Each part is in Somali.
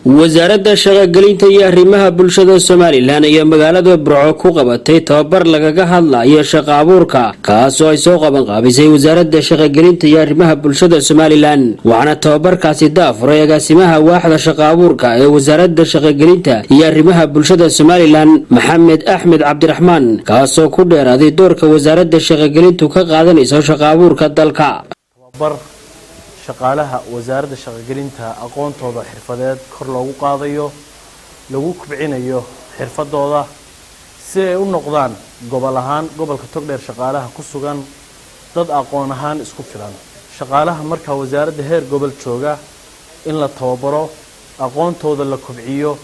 Wasaaradda Shaqogelinta iyo Arrimaha Bulshada Somaliland ayaa magaalada Burco ku qabatay tababar lagaga hadlayo shaqo abuurka, kaasoo ay soo qabanqaabisay Wasaaradda Shaqogelinta iyo Arrimaha Bulshada Somaliland. Waxaana tababarkaasi daafuray agaasimaha waaxda shaqo abuurka ee Wasaaradda Shaqogelinta iyo Arrimaha Bulshada Somaliland, Maxamed Axmed Cabdiraxmaan, kaasoo ku dheeraaday doorka wasaaradda shaqogelintu ka qaadanayso shaqo abuurka dalka. Tababar shaqaalaha Wasaaradda Shaqogelinta aqoontooda xirfadeed kor loogu qaadayo, lagu kubcinayo xirfadooda, si ay u noqdaan gobol ahaan gobolka Togdheer shaqaalaha ku sugan dad aqoon ahaan isku filan. Shaqaalaha markaa wasaaradda heer gobol jooga in la tababaro, aqoontooda la kobciyo,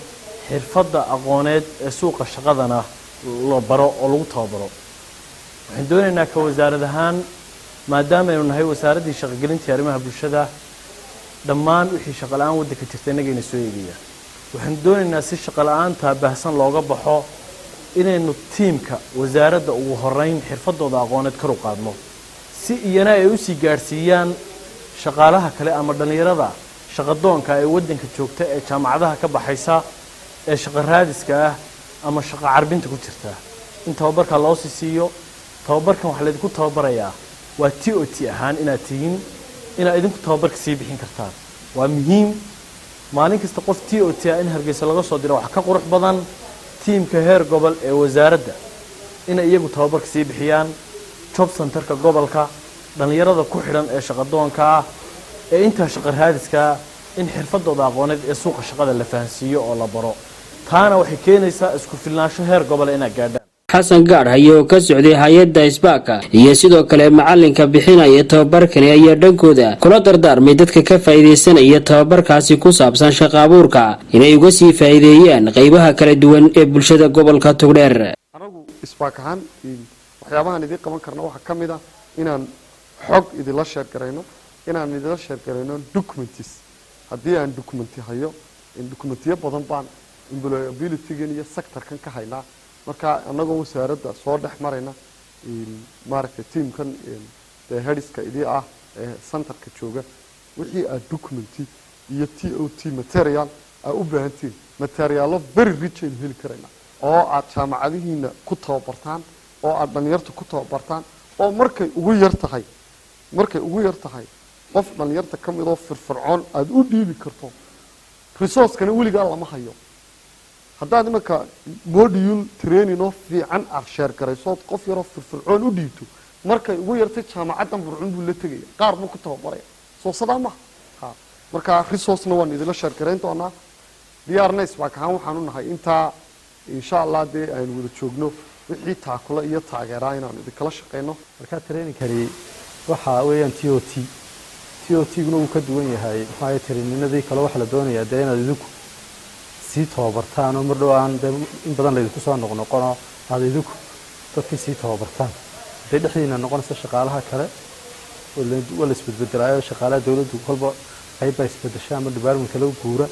xirfadda aqooneed ee suuqa shaqadana la baro oo lagu tababaro. Waxaan doonaynaa ka wasaarad ahaan, maadaama aynu nahay Wasaaraddii Shaqogelinta iyo Arrimaha Bulshada, dhammaan wixii shaqo la-aan waddanka jirta innagayna soo eegayaan. Waxaanu doonaynaa, si shaqo la-aanta baahsan looga baxo, inaynu tiimka wasaaradda ugu horeyn xirfadooda aqooneed kor u qaadno, si iyana ay usii gaadhsiiyaan shaqaalaha kale ama dhallinyarada shaqadoonka ee waddanka joogta, ee jaamacadaha ka baxaysa, ee shaqo raadiska ah ama shaqo carbinta ku jirta, in tababarka loo sii siiyo. Tababarkan waxaa laydinku tababarayaa waa TOT ahaan inaad tihiin, inaad idinku tababarka sii bixin kartaan. Waa muhiim maalin kasta qof TOT ah in Hargeysa laga soo diro. Wax ka qurux badan tiimka heer gobol ee wasaaradda inay iyagu tababarka sii bixiyaan, job centerka gobolka dhallinyarada ku xidhan ee shaqadoonka ah, ee intaa shaqo raadiska ah, in xirfadooda aqooneed ee suuqa shaqada la fahansiiyo oo la baro. Taana waxay keenaysaa isku filnaansho heer gobola inaad gaadhaan. Xasan Gaadhaye oo ka socday hay-adda Spark iyo sidoo kale macalinka bixinaya tababarkani ayaa dhankooda kula dardaarmay dadka ka faa'iidaysanaya tababarkaasi ku saabsan shaqa abuurka inay uga sii faa'iideeyaan qeybaha kala duwan ee bulshada gobolka Togdheer. Anagu Spark ahaan waxyaabahaan idiin qaban karna waxaa ka mid ah inaan xog idinla share garayno, inaan idinla share garayno documents. Haddii aan documenti hayo, documentiyo badan baan employability-gan iyo sectorkan ka haynaa. Marka annagoo wasaaradda soo dhex marayna, maaragtay, teamkan dee headska idii ah ee centerka jooga, wixii aad documenti iyo TOT material aa u baahantihiin, materialo very rich aynu heli karaynaa oo aad jaamacadihiina ku tababartaan oo aad dhalinyarta ku tababartaan, oo markay ugu yar tahay qof dhalinyarta ka midoo firfircoon aada u dhiibi karto. Resourcekana weligaa lama hayo. Haddaad imanka module training oo fiican aad share garaysood qof yaroo firfircoon u dhiibto, markay ugu yartay jaamacaddan Burcun buu la tegaya, qaar buu ku tababaraya. Soo sadaa maha? Ha, marka resourcena waan idinla share garayn doonaa. Diyaarna Spark ahaan waxaan u nahay intaa, insha Allah, dee aynu wada joogno, wixii taakula iyo taageeraa inaanu idinkala shaqeyno. Markaa trainingkani waxa weeyaan TOT. TOT guna wuu ka duwan yahay maxaa trainingadii kale. Waxaa la doonayaa dee inaad idinku sii tababartaan oo mar dhow aan dee in badan laydinku soo noqnoqono, aada idinku dadkii sii tababartaan. Hadday dhexdiina noqonaysa shaqaalaha kale, waa la isbedbedelaayo, shaqaalaha dowladdu kolba qayb baa isbedesha ama department kale u guura.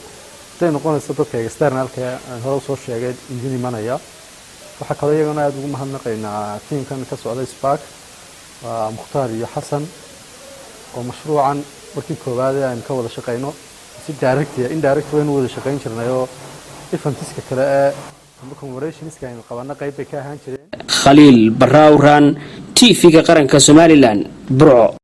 Hadday noqonayso dadka externalka aan hore usoo sheegay idin imanaya. Waxaa kaloo iyagana aada ugu mahadnaqaynaa tiimkan ka socda Spark, waa Mukhtaar iyo Xasan, oo mashruucan markii koowaad ee aynu ka wada shaqeyno si direct, indirect waynu wada shaqeyn jirnay, oo eventiska kale ee ama commemorationska aynu qabanno qayb bay ka ahaan jireen. Khaliil Barraawraan, TV-ga Qaranka Somaliland, Burco.